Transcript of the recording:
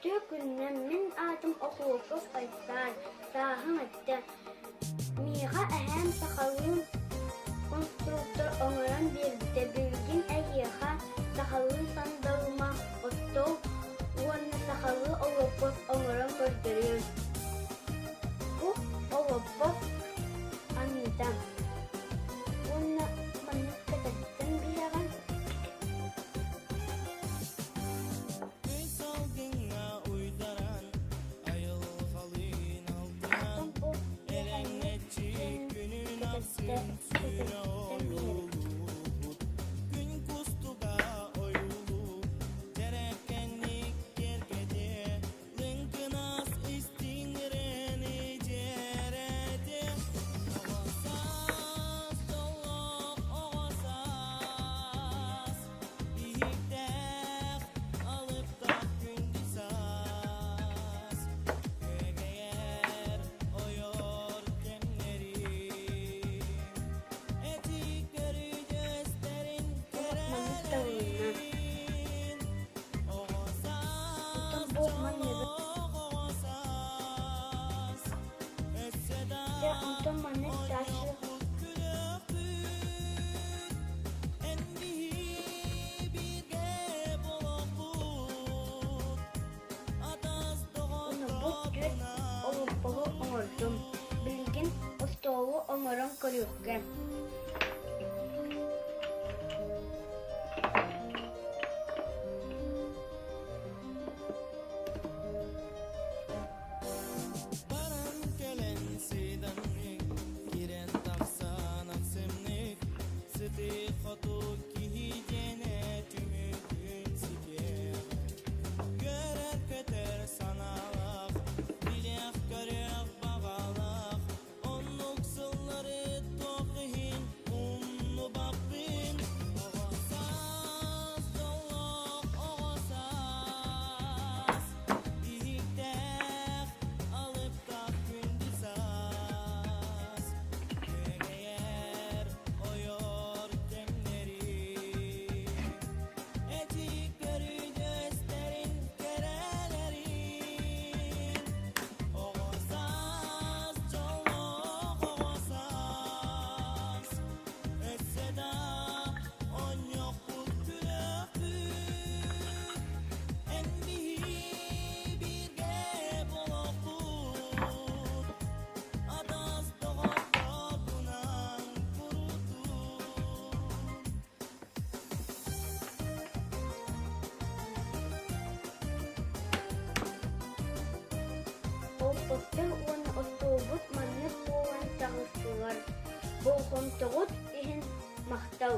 Үтүө күнүнэн мин аатым Охлопков Айсаан, сааһым эттэ. Миэхэ эһээм сахалыы конструктор оҥорон биэрбитэ билигин эһиэхэ сахалыы сандалыма остуол уонна сахалыы олоппос оҥорон көрдөрүөм. Бу олоппос аныыта уонна маннык кэтэрдэн биһэҕин. Күн салгыҥҥа уйдаран, айылҕалыын алтыһан, Оттон бу үөһээҥҥи элэҥнэччи сиэнин күнүн кэтэрдэ ахсын сүүнэ кэтэрдэн биһэбит. ойуулуубут. Күн кустуга ойуулуу, дьэрэкэнник киэргэтиэ, лыҥкынас истиҥ ырыаны дьиэрэтиэ. Оҕо саас, дьоллоох оҕо саас, Биһиктээх алыптаах күндү саас, күөгэйэр ойор кэмнэрим, этик көрүдьүөстэрин Маннык таҥынна. кэрэлэрин, оҕо Оттон саас, бу манныгы дьоллоох оҕо саас, өссө да Дьэ онтон маннык чаще оонньуохпут күлүөхпүт. Эн биһи бииргэ буолуохпут, атас Уонна бу түөрт доҕотторбунаан олоппоһу оҥордум. куруутун. Билигин остуолу оҥорон көрүөххэ. Баран кэлэн сыйданнык, кирэн тахсан ахсымнык, сытыы-хоту киһи диэнэ түмүгүн ситиэҕэ. Көрөр-көтөр санаалаах, билиэх-көрүөх баҕалаах, Оннук сыллары туох иһин умнубаппын. Оҕо саас, дьоллоох оҕо саас, биһиктээх, алыптаах күндү саас. Күөгэйэр, ойор кэмнэрим, этик көрүдьүөстэрин кэрэлэрин. Оҕо саас, дьоллоох оҕо саас, өссө да оонньуохпут күлүөхпүт, эн биһи бииргэ буолуохпут, атас доҕотторбунаан куруутун. Олоппостор уонна остуолбут маннык буолан таҕыстылар. Болҕомтоҕут иһин махтал.